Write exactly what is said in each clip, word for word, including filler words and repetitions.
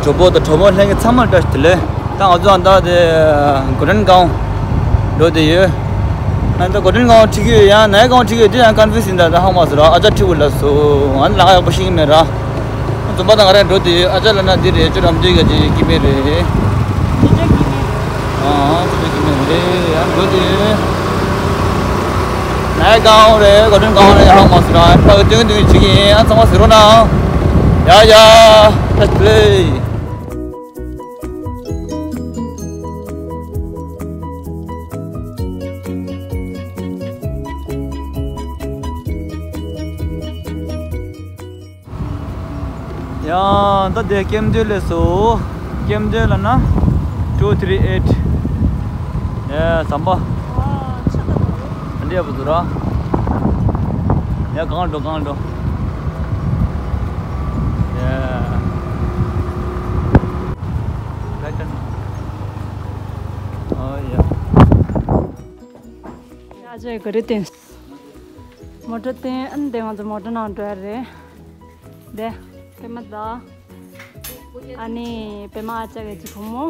གྲོགས་པོ་དང་གྲོགས་མོ་ལྷན་རྒྱས་ཚང་མར་བཀྲ་ཤིས་བདེ་ལེགས། ད་ང་ཚོ་ཨ་ད་དེ་གོ་ཏན་ཀའོ་འགྲོ་བསྡད་ཡོད། ཨ་ད་གོ་ཏན་ཀའོ་ཁྲིད་ཀྱི་ཡོད། ཡང་ནའི་ཀའོ་ཁྲིད་ཀྱི་ཡོད། དེ་ཡང་ཀོན་ཕིའུ་སི་ཡིན། ད་ད་ཧང་མ་སོ་ར་ཨ་ཅག་ཁྲིད་དགོས་ལབ་སོང་། ང་ལ་ཡག་པོ་ཤེས་ཀྱི་མེད་ར། འཛོམས་པ་དང་ང་རང་འགྲོ་དུས་ཨ་ཅག་ལབ་ན་འདི་རེད། ཅོ་རམ་ཏི་ག་ཅིག་སྐྱེ་དམན་རེད། ཨ་ཅོ་སྐྱེ་དམན་རེད། ཡང་འགྲོ་དུས་ནའི་གང་རེད། གོ་ཏན་གང་རེད། ཧང་མ་སི་ར་ཕ་གི་སྟོན་གྱི་འདུག་བྱེད་ཀྱི་ཡིན། ཨ་ཚང་མ་གཟིགས་རོགས་གནང་། ཡ་ཡ། Let's play. ཡང་ད་དེ་ཀེམ་དོན་ལས་སོ། ཀེམ་དོན་ལ་ན་two three eight. ཡ་ཟམ་པ། ཨ་འདི་ཡག་པོ་འདུག་ར། ཡ་གང་འགྲོ་གང་འགྲོ། ཡ། ཨོ་ཡ། ཡ་ཇེ་ག་རེ་བསྟན། མོ་ཊ་བསྟན། ཨ་ནི་དེ་ང་ཚོ་མོ་ཊ་ནང་འགྲོ་ཡ་རེད། དེ་པད་མ་དང་། ཨ་ནི་པད་མ་ཨ་ཅག་གི་བུ་མོ།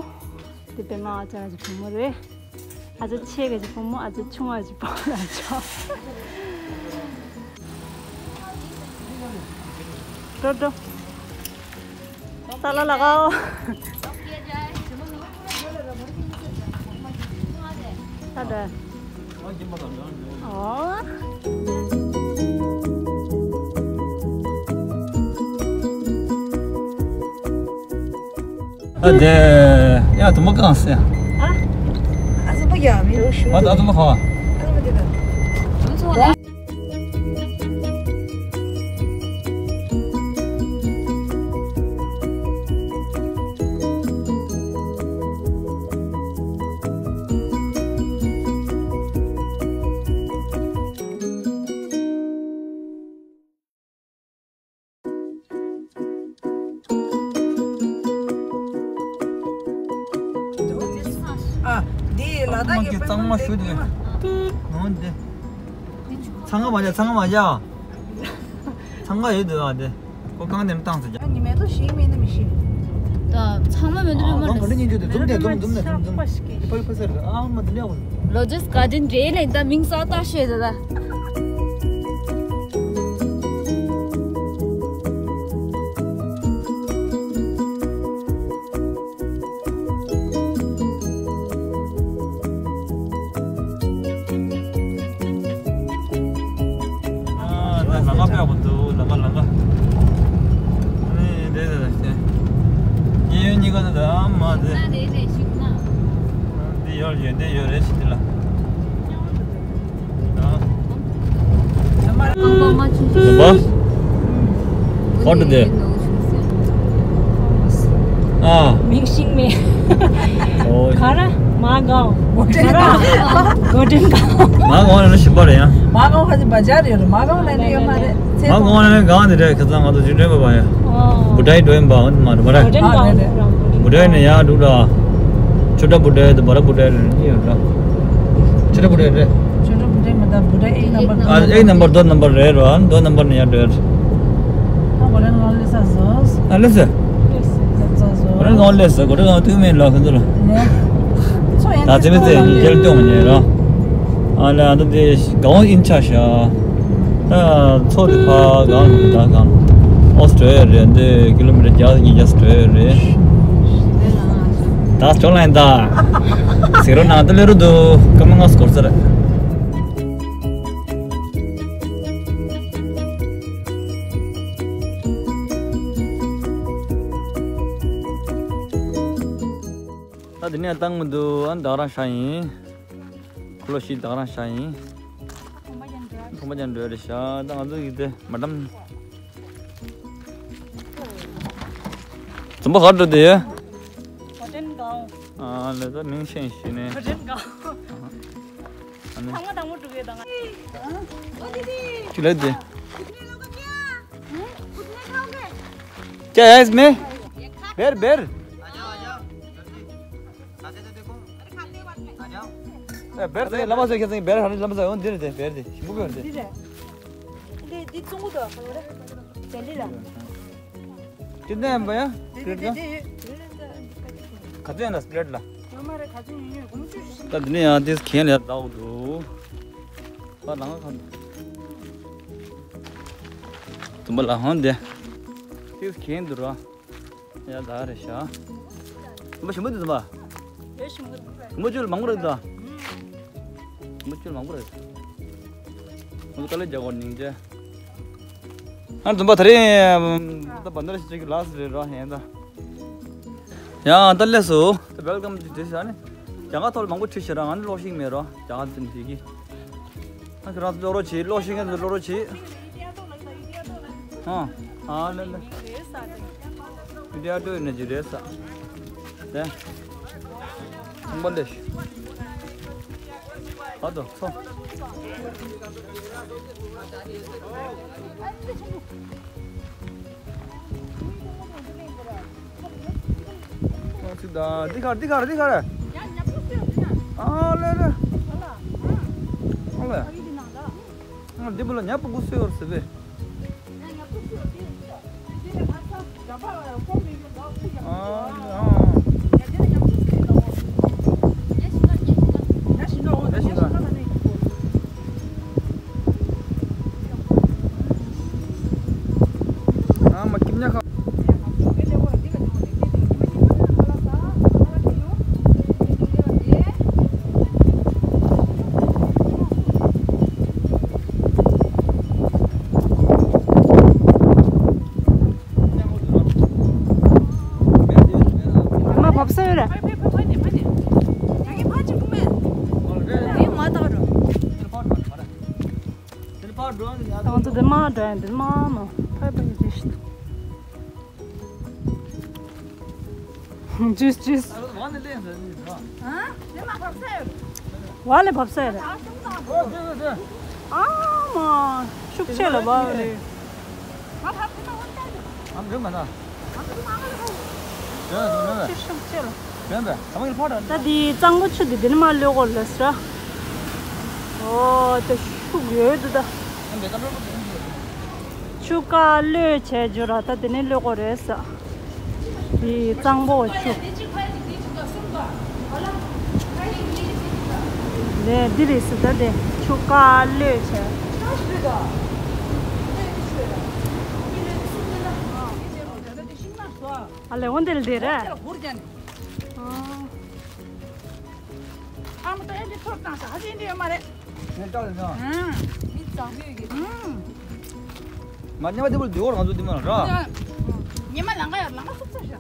དེ་པད་མ་ཨ་ཅག་གི་བུ་མོ་རེད། ཨ་ཅག་ཆེ་གི་བུ་མོ། ཨ་ཅག་ཆུང་བ་གི་བུ་མོ་ལ་ཆོག་འགྲོ་འགྲོ། ཏཱ་ལ་ལ་གའོ། ཏཱ་ལ། ཨོ། ཨ་དེ་ཡ་དུ་མ་གང་སེ། ཨ། ཨ་ཟུ་པ་ཡ་མི་རུ་ཤུ། ཨ་ད་དུ་མ་ཁ་བ། ཨ་ཟུ་པ་དེ་ད། ཨ། འདི་ལ་དྭགས་ཀྱི་གཙང་མ་ཞུ་དེ། ནོན་དེ། ཚང་ག་མ་བྱ། ཚང་ག་མ་བྱ། ཚང་ག་ཡོད་དེ་ཨ་དེ། ཁོ་རྐང་དེ་བཏང་ཟེར་ཀྱང་། ཉི་མའི་ཐོག་ཞིག་མིན་ནམ་ཞིག་ད་ཚང་མ་མེད་དུ་རེད་མ་ལ། འཛོམས་དེ་འཛོམས་དེ་འཛོམས་དེ་འཛོམས་དེ། ཕ་ཕ་སར་ཨ་མ་དེ་འདྲ་བ། ལོ་ཇིས་ག་དེ་འདྲེ་ལེན་ད་མིང་ས་ཏ་ཤེས་ད་ད། ཨ་ད་ལམ་ཁ་དཔེ་ཡག་པོ་འདུག་ལམ་ཁ་ལམ་ཁ། ཨ་ནི་དེ་དེ་དེ། གཡས་གཡོན་གཉིས་ཀ་ནི་ད་ཨ་མ་དེ། འདི་ཡོད་ཡོད་འདི་ཡོད་རེད་ཞིག་འདི་ལ། ཁོང་དུ་དེ། ཨ། མིང་ཤིང་མེ། ཨོ། ག་ར་མ་གའོ། ག་ར་གོ་ཏན་གའོ། མ་གའོ་ནི་ཞིམ་པ་རེད་ཡ། མ་གའོ་ཧ་ཅང་བ་ཇར་ཡོད་རེད། མ་གའོ་ལ་ནི་ཡོད་མ་རེད། མ་གའོ་ནི་གང་དེ་རེད། ཁ་སང་ང་ཚོ་ཅི་འདྲ་བ་ཡ། ཨོ། བུ་ཏའི་འགྲོ་ཡིན་པ་འོན་མ་རེད་མ་རེད། གོ་ཏན་གའོ། བུ་ཏའི་ནི་ཡ་འགྲོ་ལ། ཆོ་འདྲ་བུ་ཏའི་དང་བ་ར་བུ་ཏའི་རེད་ཡོད་ལ། ཆོ་འདྲ་བུ་ཏའི་རེད། ཆོ་འདྲ་བུ་ཏའི་མ་ད་བུ་ཏའི་ཨེག་ནམ་བར། ཨ་ཨེག་ནམ་བར་དོ་ནམ་བར་རེད་རོ། དོ་ནམ་བར་ནི་ཡ་འགྲོ་ཡ། ཨ་གོ་རེན་གང་ལེ་ས་ཟོས། ཨ་ལེ་ས། ལེ་ས་ཟོས། གོ་རེན་གང་ལེ་ས། གོ་རེན་གང་ཏུ་མེད་ལ་ཁོ་ཚོ་ལ། ད་ཚེ་མི་ཚེ་ཡིན་རྒྱལ་སྟོང་ཉེ་ར། ཨ་ལ་ཨ་ད་དེ་གང་ཨིན་ཆ་ཤ། ད་ཚོ་དེ་ཕ་གང་ད་གང་། ཨོ་སི་ཀྲོ་ལི་ཡ་རེད། འདི་ཀི་ལོ་མི་ཊར་བརྒྱ་ཉིས་བརྒྱ་སི་ཀྲོ་ལི་ཡ་རེད། ད་སྐྱོ་ལ་ཡིན་ད། ཟེར་རོ་ནང་དུ་ལེ་རུ་འདུག་སྐར་མ་ལྔ་སྐོར་ཚར། ད་འདི་ནས་བཏང་མི་འདུག་ཨ་ནི་ད་རང་ཤ་ཡིན། ཁོ་ལོ་ཤི་ད་རང་ཤ་ཡིན། ཁོང་པ་ཅན་འགྲོ་རེད་ཤག་ད་ང་ཚོ་ཡིག་དེ་མ་འགྲམ། འཛོམས་པ་གར་འགྲོ་དེ། གོ་ཏན་གའོ། ཨ་ལེ་ད་མིང་ཤེས་ཤེས་ནས། གོ་ཏན་གའོ། ཨ་ནི། ཐང་མ་དང་མོ་འགྲོ་གི་དང་། ཅི་ལབ་དེ། क्या है इसमें? बेर, बेर। ए, बेर से लंबा से क्या सही, बेर हमें लंबा से, उन धीरे से, बेर दे, शिमू भी होते। धीरे। दे, दे, तुमको दो, बोलो रे। जल्दी ला। कितने हैं भैया? दे, दे, दे, दे। ག་ཚོད་ཡིན་ལ་སི་པི་རེ་ཊི་ལ། ཡོད་མ་རེད། ག་ཚོད་ཡིན་ཡོད་གོང་ཚོད་ཞིག་ད་འདི་ནས་ཡང་དེ་གན་ལ་ཡར་བདག་འདུག་ད་ལང་ཁ་དུམ་པ་ལ་ཧོན་དེ་དེ་གན་འདུག་ར། ཡ་ད་རེད་ཤག་དུམ་པ་ཞིམ་པོ་འདུག་དུམ་པ། ཡོད་ཞིམ་པོ་འདུག་དུམ་པ་ཅུ་ལ་མང་པོ་རེད་ད། དུམ་པ་ཅུ་ལ་མང་པོ་རེད། ང་ཚོ་དཀའ་ལས་རྒྱག་དགོས་སྙིང་རྗེ། ཨ་དུམ་པ་ད་རེད། ད་བན་དར་ཞིག་ཅིག་ལགས་རེད་ར་ཧན་ད། ཡང་ད་ལས་སོ། ད་welcome to this ཨ་ནི། རྒྱ་གར་ཐོག་ལ་མང་པོ་བྲིས་ཤག་ར། ང་ནི་ཀློག་ཤེས་མེད་རོ། རྒྱ་གར་ཚིག་འདི་གི། ང་ཁྱེད་རང་ཚོ་ཀློག་རོགས་བྱེད། ཀློག་ཤེས་མཁན་ཚོ་ཀློག་རོགས་བྱེད། ཨ་ཨ་ལེ་ལེ། བི་ཌི་ཡ་ཏུ་ཡིན་ན་ཅི་རེད་ས། དེ། ཁང་པ་ལས་ཤི། ཨ་དོ་ཚོ། ཨ་ཙི་ད་འདི་གར་འདི་གར་འདི་གར། ཨ་ལེ་ལེ། ཨ་ལེ། ཨ་འདི་བུ་ལ་ཉ་པུ་གུ་སུ་ཡོད་ཟེར་བས། ཨ་ཨ། ཨ་མ་ཀིམ་ཉ་ཁ། མ་བབས་ས་ཡོད་རེད། ང་ཚོ་འདི་མ་འགྲོ་ཡ་འདི་མ་མ་ཕར་པ་ཡི་རེད་ཤི། ཇུས་ཇུས། ཨ་ལེ་བབས་ས་ཡོད་རེད། ཨ་མ་ཤུགས་ཆེ་ལ་བབས་རེད། ཨ་འགྲིག་མ་ན། ཅི་ཤུགས་ཆེ་ལ། ད་དེ་གཙང་པོ་ཆུ་དེ་དེ་ནི་མ་ལོས་གོ་ལ་སི་ར། ཨོ་དེ་ཤུགས་ཡོད་འདུག་ད། ཆུ་ཀ་ལོས་བྱས་འཇོ་ར་ད་དེ་ནི་ལོས་གོ་རེད་ས། དེ་གཙང་པོ་ཆུ། ལས་འདི་རེད་སི་ད་དེ་ཆུ་ཀ་ལོས་བྱས། ཨ་ལེ་འོ་འདི་ལ་དེ་རེད། ཨ་མ་ཏོ་ཨེ་འདི་ཐོར་བཏང་ས་ཧ་ཅང་འདི་ཡོད་མ་རེད། ངས་བལྟས་ལ་ན། ཨང་། མི་གཙང་མོས་ཀྱི། ཨང་། ང་ཉི་མ་དེ་བར་འདི་བར་ང་ཚོ་འདི་མ་ར། ཉི་མ་ལང་ག་ཡར་ལང་ག་སུབ་ཚར་ཤག་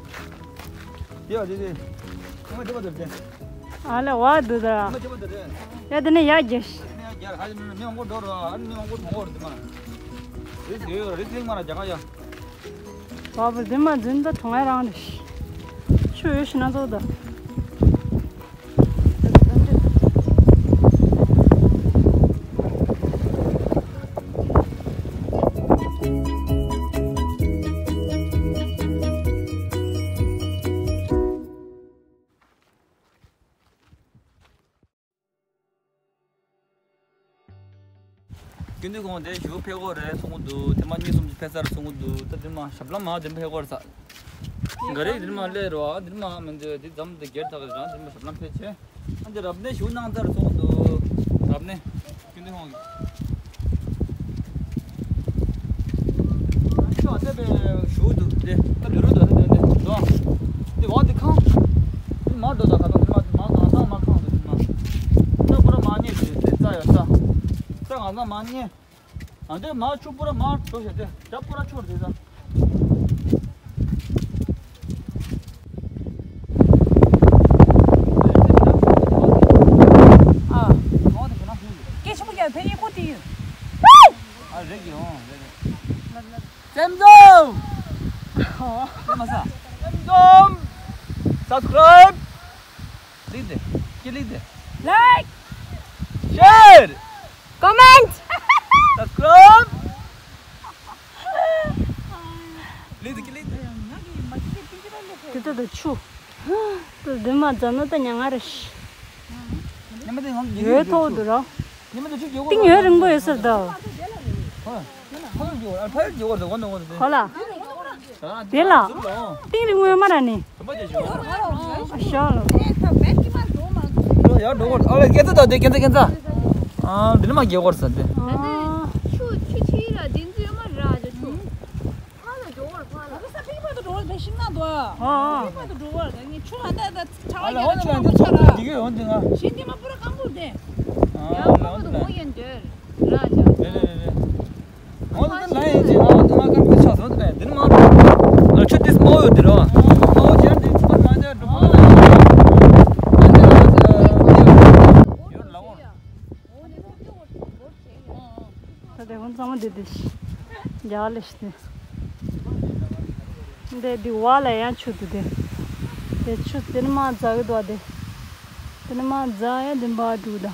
དེ་བ་དེ་དེ། ཉི་མ་དེ་བ་དེ་དེ། ཨ་ལ་བ་འདུག་ད། ཉི་མ་དེ་བ་དེ་དེ། ཡ་དེ་ནས་ཡར་རྒྱས་ཤི། དེ་ནས་ཡར་རྒྱས་ཧ་ལས་མི་མི་མང་པོ་འགྲོ་ར། ཨ་ནི་མི་མང་པོ་མང་པོ་རེད་དེ་མ། རི་དེ་ཡོད་རི་ཐིག་མ་ར་རྒྱ་ག་ཡ། བ་བུ་འདི་མ་འཛིན་ད་གྲོང་ཡ་རང་རེད། ཆུ་ཡོད་ཤི་ན་ཚོ་ད། སྐྱིད་སྡུག་ཁོང་དེ་ཞུ་ཕེབས་གོ་རེད་གསུང་གི་འདུག་དེ་མ་གཉིས་གསུམ་ཅིག་ཕེབས་ཚར་གསུང་གི་འདུག་ད་དེ་མ་ཞབས་ལམ་མ་དེ་ཕེབས་གོ་རེད་ས། ག་རེ་དེ་མ་སླེབས་རོགས་དེ་མ་མི་འདུག་དེ་འཛམ་དེ་སྒེར་ཐག་རང་དེ་མ་ཞབས་ལམ་ཕེབས་ཆེ། ཨ་འདི་རབ་གནས་ཞུ་གནང་ཚར་གསུང་གི་འདུག་རབ་གནས། ཀུན་ཏུ་ཧོང་གི། ཁྱོད་ཨ་ནེ་པའི་ཞུ་འདུག་དེ་ད་ལུས་རུ་འདུག་དེ་དེ་དེ་འདུག་དེ་འོག་དེ་ཁང་། དེ་མ་འགྲོ་ད་ག་ད་དེ་མ་དེ་མ་གང་ཚང་མ་ཁང་དེ་དེ་མ། ད་པུ་ར་མ་རྙེད་དེ་དེ་རྩ་ཡོད་ས། ད་གང་ཚང་མ་རྙེད། ཨ་འདི་མ་ཆུ་པུ་ར་མ་འགྲོ་ཞེས་དེ་ད་པུ་ར་ཆུར་དེ་ས། ཨ། སྐད་ཆེན་པོ་རྒྱག་ཕན་ཡིན་ཁོ་དེ་ཡིན། ཨ་རེད་ཀྱི་ཨོ་རེད་རེད། སེམས་ཚོམ། ཨོ། སེམས་མ་ས། སེམས་ཚོམ། Subscribe། click དེ། ཀི་click དེ། Like། Share། Comment། Subscribe། click དེ་click དེ། དེ་ལྟ་དུ་ཆུ། དེ་མ་ཙམ་ན་ད་ཉང་ང་རེ་ཤི། ཉི་མ་དེ་ངང་ཡོད་ཐོག་ཏུ་རོ། ཉི་མ་དེ་ཆུ་རྒྱུག་གཏིང་ཡོད་རིང་པོ་ཡོད་ཟེར་ད། ཧོ། ཕ་ཡུལ་རྒྱུག་ཨ་ཕ་ཡུལ་རྒྱུག་ཟེར་གོ་ནོ་གོ་ནོ། ཧོ་ལ། དེ་ལ། ཏིང་རི་སྔོན་མ་ར་ནི། ཨ་ཤ་ལ། ཡར་འགྲོ་གོ། ཨ་ལེ་སྐད་ཆ་དང་དེ་སྐད་ཆ་སྐད་ཆ། ཨ་འདི་ནི་མ་རྒྱལ་གོར་ས་དེ། ཨ། ཆུ་ཆུ་ཆི་ར་དེ་འཛུལ་མ་ར་ཇ་ཆུ། ཕ་ལ་འགྲོ་བར་ཕ་ལ། ས་ཕིང་པ་དུ་འགྲོ་བར་དེ་ཤིང་ན་དོ། ཨ་ཨ། ཕིང་པ་དུ་འགྲོ་བར་དེ་ངས་ཆུ་ཨ་འདྲ་ད་ཆ་ཨ་ལ་ཨོ་ཆུ་ཨ་འདི་ཆུ་ཨ་འདི་གི་ཡོང་དེ་ང་། ཤིང་དེ་མ་པུ་ར་སྐམ་པོ་དེ། ཨ་ཡང་ལ་ཁོ་ཨོ་དུ་འདི་མོ་ཡན་འདྲ་ར་ཇ། རེད་རེད་རེད་རེད། ངོ་ལ་ལ་ཡིན་ཅིག་ང་ང་ཀར་ཏི་ཆགས་སོང་དེ་འདིར་མ་ང་ཆུ་ཏིས་མ་ཡོད་དེ་རོ། ཨོ་ཇར་དེ་ཚོ་མ་ཇར་འགྲོ་མ་ལ་ཡོད་ལ་འོ། ད་དེ་ཧོན་ཚང་མ་དེ་དེ་ཤི་རྒྱ་ལ་ཤི་དེ། འདི་འདི་བ་ལ་ཡང་ཆུ་དེ་དེ། དེ་ཆུ་དེ་ནི་མ་འཛག་གི་འདུག་དེ། དེ་ནི་མ་འཛག་ཡང་དེ་འབའ་འགྲོ་ད།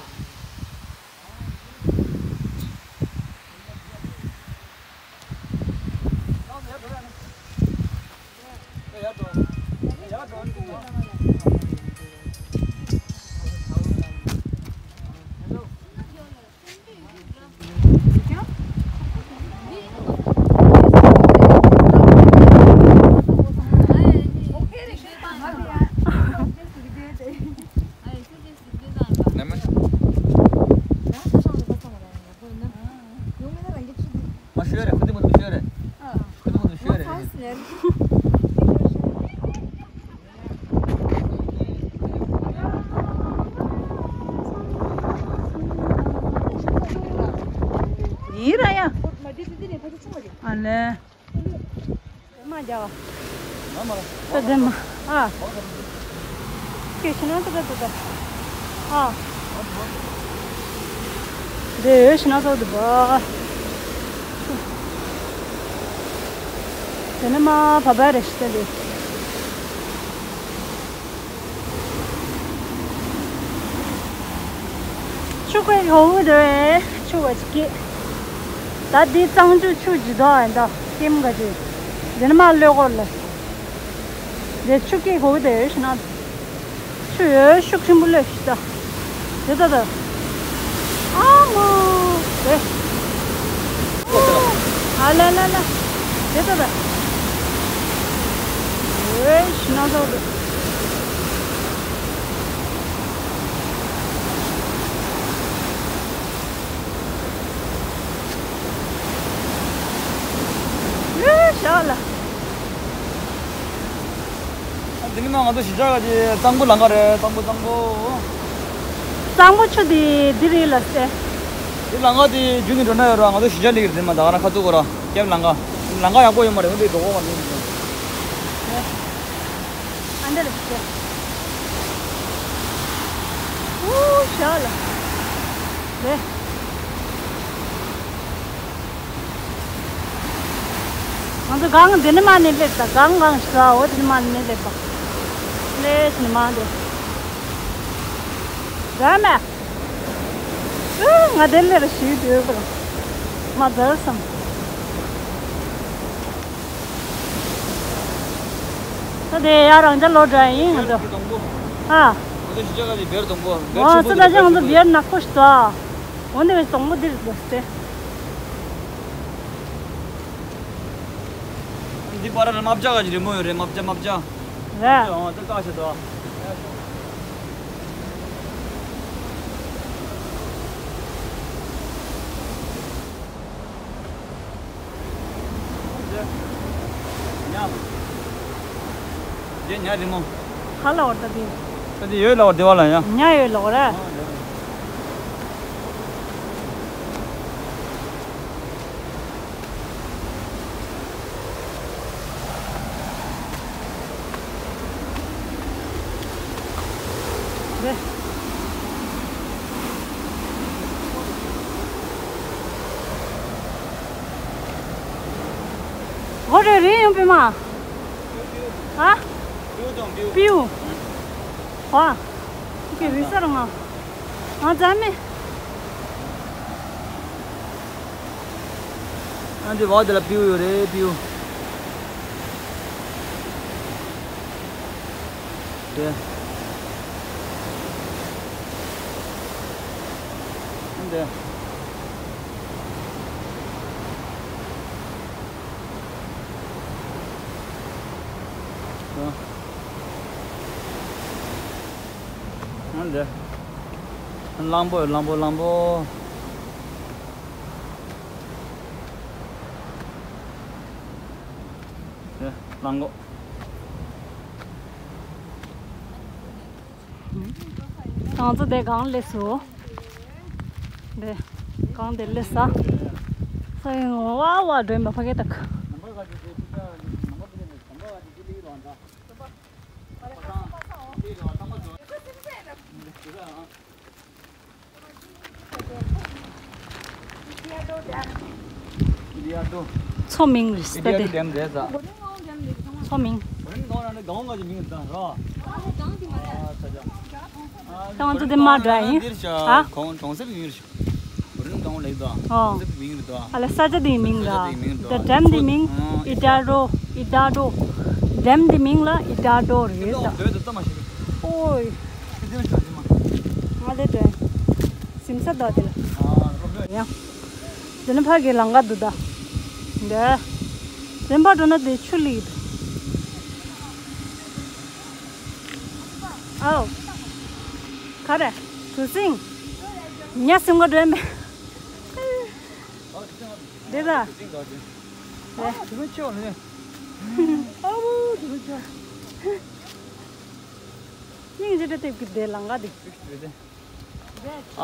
མ་ཤོད་རེད། ཁུ་ཏི་མོ་ཏི་ཤོད་རེད། ཁུ་ཏི་མོ་ཏི་ཤོད་རེད། ཡིན་ར་ཡ། ཨ་ལེ། མ་རྒྱ་བ། ད་དེ་མ། ཨ། སྐད་ཤི་ན་ད་ད་ད་ད། ཨ། དེ་ཡོད་ཤི་ན་ད་ད་བ། དེ་ནི་མ་བ་བ་རེ་ཤི་ད་དེ། ཆུ་ཁོའི་ཧོ་བུ་དེ་ཆུ་བ་ཅིག་སྐྱེས། ད་འདི་གཙང་ཆུ་ཆུ་ཇི་དོ་ཨ་ད་ཀེམ་ག་ཅི། འདི་ནི་མ་ལོས་གོ་ལེ། འདི་ཆུ་སྐྱེས་ཧོ་བུ་དེ་ཤི་ན། ཆུ་ཡོད་ཤུགས་ཆེན་པོ་ལོས་ཤི་ད། དེ་ད་ད། ཨ་མ། དེ། ཨ་ལ་ལ་ལ། དེ་ད་ད། ཨེ་ཤི་ན་ད་ད། ཨེ་ཤ་ལ། འདི་ནི་ང་ཚོ་གཞིས་ཆགས་ཀྱི་གཙང་པོ་ལམ་ཁ་རེད། གཙང་པོ་གཙང་པོ། གཙང་པོ་ཆུ་དེ་འདི་རེད་ལ་ཟེར། འདི་ལམ་ཁ་དེ་རྒྱུན་ནས་འགྲོ་ན་ཡོད་ར། ང་ཚོ་གཞིས་ཆགས་འདི་གི་རེད་མ། ད་ག་ན་ཁ་ཐུག་གོ་ར་ཀེམ་ལམ་ཁ། ལམ་ཁ་ཡག་པོ་ཡོད་མ་རེད། འོ་འདི་འགྲོ་གོ་མ་རེད། ཨ་འདི་རེད་ཟེར། ཨུ་ཤ་ལ། རེད། ང་ཚོ་གང་འདི་ནི་མ་ནི་སླེབས་ད། གང་གང་ཞིག་འོ་འདི་ནི་མ་ནི་སླེབས་པ། སླེབས་ནི་མ་འདི། ར་མ། ཨུ་ང་དེ་ལེ་ར་ཞིག་འདོད་པར་མ་ཛར་སམ། ད་དེ་ཡ་རང་ཅག་ལོ་འདྲ་ཡིན་ང་ཚོ། ཨ། ང་ཚོ་གཞིས་ཆགས་ཀ་དེ་བེར་དང་པོ། བེར་ཨོ་ཆེན་པོ་ཙི་ད་ཅང་ང་ཚོ་བེར་ནག་པོ་ཞིག་ད། འོ་འདི་བས་དང་པོ་འདིར་འདུག་སྟེ། འདི་པར་རྨ་བྱ་ག་ཅི་རི་མོ་ཡོད་རེད། རྨ་བྱ་རྨ་བྱ། རེད། ཨོ་ཙི་ཀ་ཞིག་ད། ཉ། རི་མོ། ཧ་ལ་བར་ད་དེ། ད་དེ་ཡོད་ལ་བར་དེ་བ་ལ་ཡ། ཉ་ཡོད་ལ་བར། ཧོ་རེ་རེ་ཡོང་པི་མ། ཨ། པིའུ། ཧ། ཀི་རི་སར་ང་། ང་ཙམ་མེ། ཨ་འདི་བ་དེ་ལ་པིའུ་ཡོད་རེད། པིའུ། དེ། འདི། ཨ་འདི། གླང་པོ་གླང་པོ་གླང་པོ། དེ་གླང་གོག་ང་ཚོ་དེ་གང་སླེབས་སོང་། དེ་གང་དེ་སླེབས་ས། ས་ཡི་ངོ་བ་བ་སྒྲོན་པ་ཕ་གི་དག་མཚོ་མིང་རེད་ས་དེ། མཚོ་མིང་། ད་ང་ཚོ་དེ་མ་འདྲ་ཡིན། ཧ། གྲོང་གྲོང་གསེབ་ཡིན་རེད། ཨོ། ཨ་ལ་ས་ཆ་དེའི་མིང་ལ། ད་འགྲམ་དེའི་མིང་ལ་ཨི་ཏྲ་རོ། ཨི་ཏྲ་རོ། འགྲམ་དེའི་མིང་ལ་ཨི་ཏྲ་རོ་རེད་ད། ཨོའི། ང་ལས་དྲན། སིམ་ས་ད་དེ་ལ། ཡང་། དེ་ནི་ཕ་གི་ལང་ཀ་འདུག་ད། འདི། དེ་འཕར་འགྲོ་ན་དེ་ཆུ་ལི་འདུག་ཨའོ། ག་རེ། གྲུ་གཟིངས། ཉ་སིམ་ག་འགྲོ་མེད། དེ་ད། དེ། སྙིང་རྗེ་དྲ་དེབ་ཀྱི་དེ་ལང་ཀ་དེ།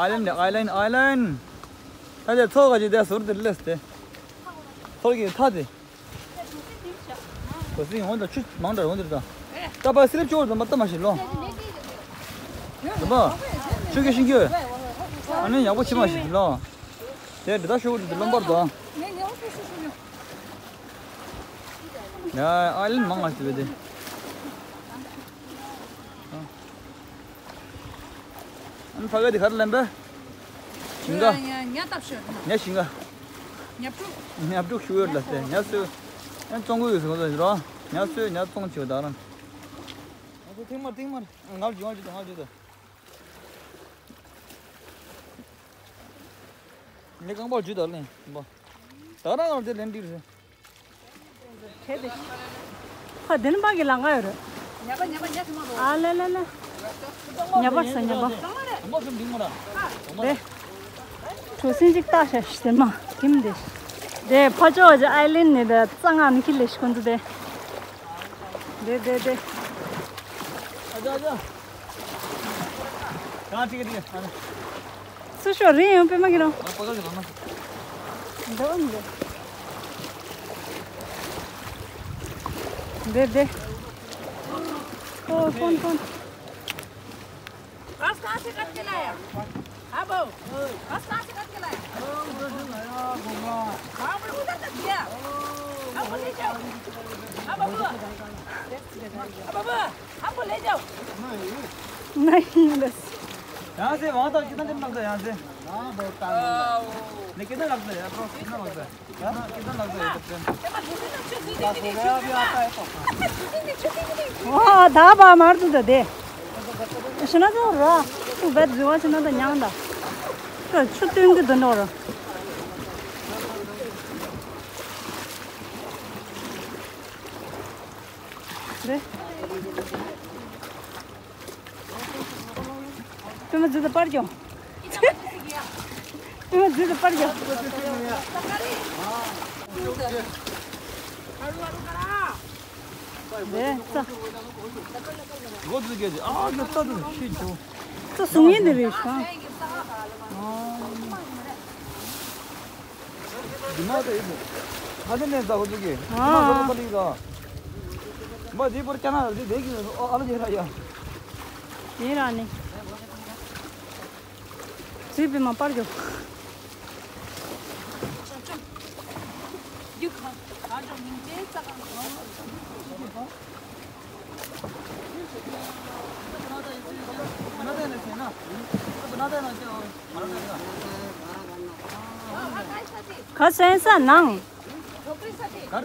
ཨའི་ལན་ཨའི་ལན་ཨའི་ལན། ད་དེ་ཚོགས་ག་ཅིག་དེ་ཟུར་དེ་ལེས་ཏེ། ཚོགས་ཀྱི་མཐའ་དེ། གོ་སྲིད་འོང་དང་ཆུ་མང་དྲགས་འོང་དེར་དང་། ད་པ་སི་རིབ་ཆོར་དང་མ་ལྟ་མ་ཤེས་ལོ། དེ་པ། ཆུ་གི་ཤིང་གི། ཨ་ནི་ཡག་པོ་ཆེ་མ་ཤེས་ལོ། དེ་འདི་ད་ཤོག་དེ་ལོ་འབར་དང་། ཡ་ཨའི་ལན་མང་ང་ཤེས་པས་དེ། ཨ་ནི་ཕ་གི་དེ་ག་རེ་ལེན་པས། ཞིང་ཁ། ཉ་བཏབ་ཤོད། ཉ་ཞིང་ཁ། ཉ་ཕྲུག་ཉ་ཕྲུག་ཤུ་ཡོད་ལ་སྟེ་ཉ་སོས། ཨ་བཙོང་གི་ཡོད་ཟེར་གོ་ཟེར་རོ། ཉ་སོས་ཉ་བཙོང་བྱེད་པ་དག་རང་། ང་ཚོ་ཐེངས་མར་ཐེངས་མར་ང་ལ་འཇུ་ང་འཇུ་དང་ང་འཇུ་དང་། ངས་རྐང་པར་འཇུ་དང་ལེན་པ། ད་རང་ང་དེ་ལེན་འགྲིག་རེད། བྲེད་དེ། ཁ་དེ་ནི་པ་གི་ལང་ཀ་ཡོད་རེད། ཉ་པ་ཉ་པ་ཉ་ཐུ་མ་རོ། ཨ་ལེ་ལེ་ལེ། ཉ་པ་ས་ཉ་པ། དེ། གྲོ་སིན་ཅིག་བཏགས་ཤ་ཤི་དེ་མ་ཁྱིམ་དེ། དེ་ཕ་ཅོག་ཅིག་ཨའི་ལན་ནས་དེ་རྩ་ངང་ནས་ཁྱི་ལས་ཤི་ཁོང་ཚོ་དེ། དེ་དེ་དེ། ཨ་ཅག་ཨ་ཅག་གང་ཁྲིད་ཀྱི་ཁྲིད་ཀྱི། སུ་ཤོག་རིན་ཡོང་པས་མ་གི་རང་། ང་པ་ག་གི་རང་ན། འདི་འདི། འདི་འདི། ཨོ་ཕོན་ཕོན། बस कहाँ से कट के लाया? हाँ बहू, बस कहाँ से कट के लाया? हाँ, पर उधर तक गया। अब ले जाओ। अब बाबू, अब बाबू, हमको ले जाओ। नहीं, बस। यहाँ से वहाँ तक कितना टाइम लगता है, यहाँ से? हाँ, बहुत टाइम लगता है। नहीं, कितना लगता है, अप्रोक्स कितना लगता है? हाँ, कितना लगता है, इधर से? ཨོ་ད་བ་མར་དུ་ད་དེ། ཤི་ན་ཚོ་ར། ཏུ་བེད་ཟུ་བ་ཤི་ན་ད་ཉང་ད། ཁ་ཆུ་བཏོན་གི་དུ་འགྲོ་ར། དེ། པུས་མོ་འཛུལ་དུ་པར་གྱོང་། པུས་མོ་འཛུལ་དུ་པར་གྱོང་། དེ་ཙ། ཙ་སུང་ཡིན་དེ་རེད་ཤག་ང་དེ་ནས་ཟ་གོ་ཚུགས་ཀྱི། ཨ། ང་ཟ་གོ་ཚུགས་ཀྱི། མ་དེ་བར་ཀྱ་ན་རེ་དེ་གི་ཨ་ལ་ཡེ་ར་ཡ། ཡེ་ར་ནི། ཟི་པི་མ་པར་གྱོ། ག་སེང་ས་ནང་། ཨ།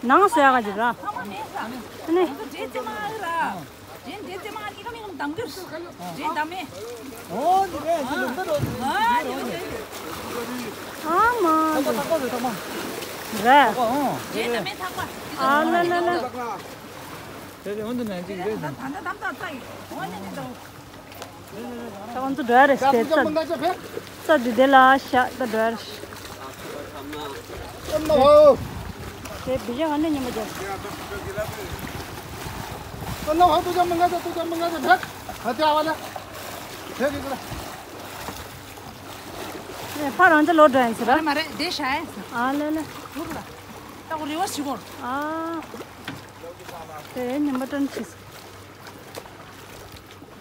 ནང་ཟེར་ག་ཅི་ར། ཨ་ནི། འདྲེ་རྩེ་མ་ར། འདྲེ་འདྲེ་རྩེ་མ་གཉིས་ཀ་མི་ངམ་དམ་གྱུར། འདྲེ་དམ་མེ། ཨོ་འདི་རེད། འདི་ལུག་འདི་རེད། ཨ་འདི་རེད། ཨ་མ། ཐག་པ་ཐག་པ་རེད། ཐག་པ་རེད། ཐག་པ་ཨང་། འདྲེ་དམ་མེ་ཐག་པ། ཨ་ལ་ལ་ལ། དེ་དེ་འོན་ཏེ་ནང་ཅིག་རེད། ད་ད་ད་ད་ད་ཡིན། འོ་ནི་ནི་ད། ད་ང་ཚོ་འགྲོ་ཡ་རེད། དེ་རྩྭ་རྩྭ་འདི་དེ་ལ་བཞག་ད་འགྲོ་ཡ་རེད། དེ་བི་ཞག་ག་ནས་ཉི་མ་རྒྱབ། ཕ་རང་ཚོ་ལོག་འགྲོ་ཡིན་ཟེར་ར། མ་རེད་མ་རེད། དེ་ཤ་ཡིན་ཟེར། ཨ་ལེ་ལེ། ད་གོ་རེ་བ་ཞིག་གོ། ཨ། དེ་ཉི་མ་སྟོན་ཆིས།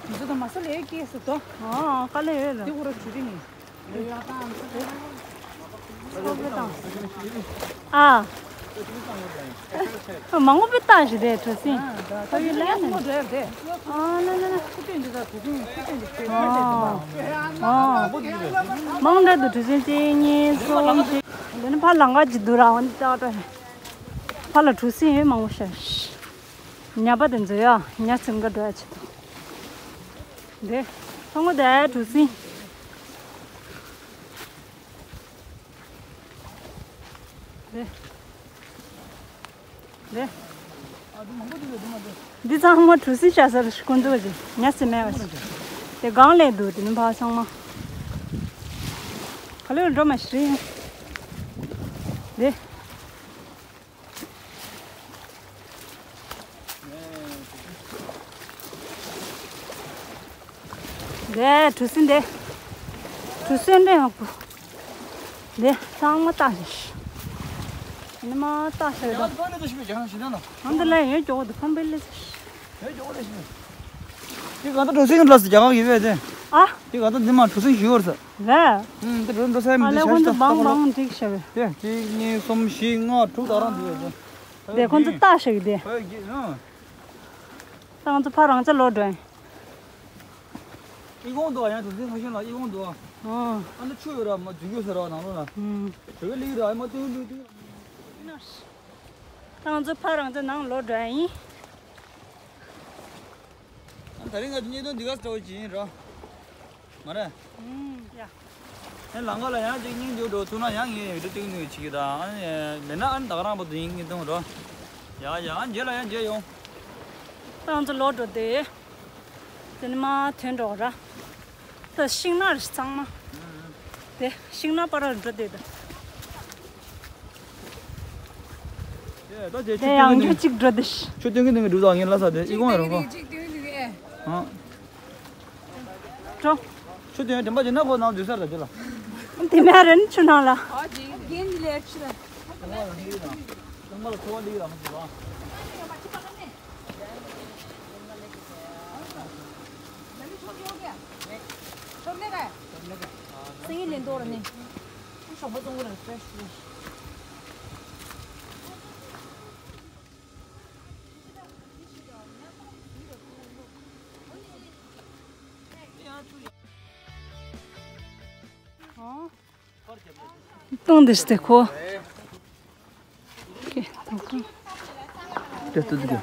མི་ཚོ་དང་མ་ས་ལས་སྐྱེས་སུ་དོ། ཨ་དཀའ་ལས་ཡོད་ར། དེ་གོ་ར་ཆུ་རི་ནི། ཨ། མང་པོ་བཏང་ཞིག་རེད་གྲུ་གཟིངས། ཁ་བའི་ལན་ནི། ཨ་ལ་ལ་ལ། ཨ། མང་འདྲ་འདུག་གྲུ་གཟིངས་གཅིག་གཉིས་གསུམ་བཞི། འདི་ནི་ཕར་ལང་ཀ་ཅིག་འདུག་ར། འོན་ཏེ་ཏག་ཏག་རེད། ཕར་ལ་གྲུ་གཟིངས་ཡོད་མང་པོ་ཤར། ཉ་པ་དེ་ཚོ་ཡ་ཉ་ཚིམ་ག་འགྲོ་ཡ་ཆེད་དུ། འདི། ཚོང་ངོ་དེ་གྲུ་གཟིངས། འདི། འདི། འདི་ཚང་མ་གྲུ་གཟིངས་བཞག་ས་རེད། ཁོང་ཚོ་གི་ཉ་ཚིམ་མེད་པ་ཞིག་དེ་སྒང་ལ་འདུག་དེ་ནི་ཕར་ཚང་མ། ག་ལེར་འགྲོ་མ་ཤེས། འདི། འདི་གྲུ་གཟིངས་འདི། གྲུ་གཟིངས་འདི་ཡག་པོ། འདི་ཚང་མ་བཏགས་ཤིག་ནི་མ་བཏགས་ཤིག་རེད། ཨ་འདི་ལ་ཡོད་ཀྱོག་འདི་ཕམ་པའི་ལས། ཡོད་ཀྱོག་ལས་ཤིག་དེ་ག་ད་གྲུ་གཟིངས་ལ་སི་རྒྱ་གར་གི་བས་དེ། ཨ། དེ་ག་ད་འདི་མ་གྲུ་གཟིངས་ཞུ་བར་ས། རེད། ཨུམ། དེ་འགྲོ་འགྲོ་ས་ཡིན། ཨ་ལས་ཁོང་ཚོ་བང་བང་འགྲིག་ཤག་པས། དེ་གཅིག་གཉིས་གསུམ་བཞི་ལྔ་དྲུག་དག་རང་འདུག་ཡོད་དེ། དེ་ཁོང་ཚོ་བཏགས་ཤག་དེ། ད་ང་ཚོ་ཕར་རང་ཅག་ལོག་འགྲོ་ཡིན། ཨི་ཁོང་འདུག་ཡང་དུ་འཛིན་ཁ་ཤས་ལ་ཨི་ཁོང་འདུག་ཨ། ཨ་ནི་ཆུ་ཡོད་ར་མ་འཛུལ་རྒྱུ་ཟེར་ར་ནང་ལོགས་ལ། ཨུམ། བྱོས་ལིག་ར་མ་ཏུང་ཏུང་ཏུང་། ད་ང་ཚོ་ཕར་རང་ཅག་ནང་ལོག་འགྲོ་ཡིན། ད་རིང་ང་ཚོ་གཉིས་དོན་འདི་ག་སྤྲོ་བོ་ཅིག་ཡིན་རོ། མ་རེད། ཨུམ། ཡ། ཨེ་ལང་ཀ་ལ་ཡང་ཅིག་སྙིང་རྗེ་འགྲོ་ཐུག་ན་ཡང་ངས་འདི་ཏིང་ནུས་བྱེད་ཀྱི་ད། ཨ་ནི་མེད་ན་ཨ་ནི་ད་ག་རང་བར་དུ་ཡིན་གྱི་འདུག་རོ། ཡ་ཡ། ཨ་རྗེས་ལ་ཡང་མཇལ་ཡོང་། ད་ང་ཚོ་ལོག་འགྲོ་དེ། དེ་ནི་མ་ཐོན་འགྲོ་ར། ད་ཤིང་ནགས་རེད་ཚང་མ། དེ་ཤིང་ནགས་པར་འགྲོ་དེ་ད། ད་དེ་ཆུ་དེ་ཡང་འགྲོ་གཅིག་འགྲོ་དེ། ཆུ་སྟོན་གི་འདུག་གི་འདུག་ད་ངས་ལ་ས་དེ་ཨི་ཁོང་རང་ཁོ། ཨ། འགྲོ། ཆུ་དེ་དྲན་པ་བྱས་ན་ཁོ་ནང་འཛུལ་ས་ར་ཅི་ལ། དེ་མ་རེད་ཆུ་ནང་ལ། ཨ་ཅིག་རྒན་ལས་ཆུ་ལ། ཚང་མ་ལ་ཚོར་བ་འདི་ཡོད་ལ་མ་ཟེར་བ། བཏུང་འདི་སྟེ་ཁོ། ཀེ་ཏོ་ཁོ། ཏེ་ཏུ་ཏུ།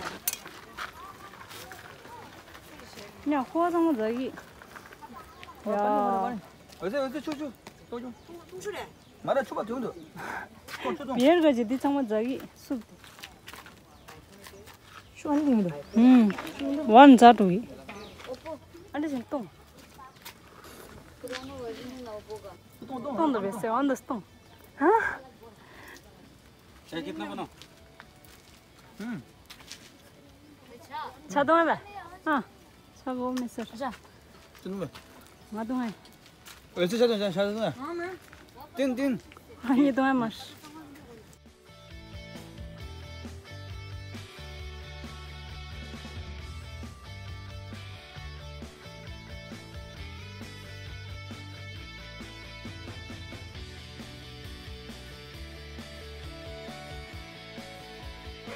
ཉ་ཁོ་ཚང་མ་འཛག་གི། ཡ། འོད་ཟེར་འོད་ཟེར་ཆུ་ཆུ། ཏོ་ཆུ། ཆུ་རེད། ང་ར་ཆུ་བ་དུང་དུ། ཏོ་ཆུ་ཏོ། བེར་ག་ཅི་འདི་ཚང་མ་འཛག་གི་སུབ། ཤོ་ཨ་ནི་འདུག་ཨུམ། ཝན་ཛ་ཏུ་ཡི། ཨ་འདྲ་ཞིག་གཏོང་། གཏོང་དུ་བས་སེ་ཝན་དུ་གཏོང་། ཧ། ཆ་གཏོང་བས། ཨ། ཆ་གོ་མི་སེར། ང་གཏོང་ཨེ། འོད་ཟེར་ཤ་དང་ཤ་དང་། ཏིན་ཏིན། ཨ་ཡེ་དང་མ།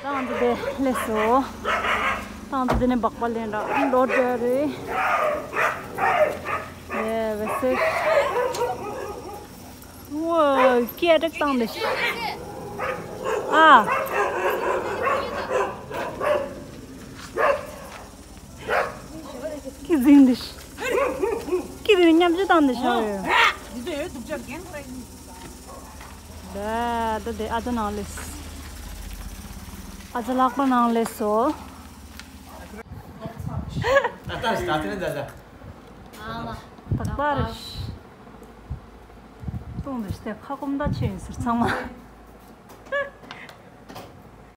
ད་ང་ཚོ་དེ་སླེབས་སོང་། ད་ང་ཚོ་དེ་ནས་སྦག་སྦག་ལེན་ར་ལོག་འགྲོ་རེད། དེ་བས་སེ། ཝོ། སྐད་རེག་བཏང་དེ། ཨ། ཏིང་འདི་ཤི། ཀི་རུ་མཉམ་ཞུ་དང་འདི་ཤོར་ཡོད། འདི་ཚོ་ཡོད་སྡུག་ཅག་རྒན་ཁོ་ར་ཡིན། ད་ད་དེ་ཨ་ཅག་ནང་ལས། ཨ་ཅག་ལག་པ་ནང་ལས་སོ། ད་ལྟ་ཞིག་ད་ལྟ་ནས་ད་ལྟ། ཨ་མ། ད་ལྟ་རེ་ཤི། ཏུང་འདི་ཤི་དེ་ཁ་སྐོམ་ད་ཆེ་ཡིན་ཟེར་ཚང་མ།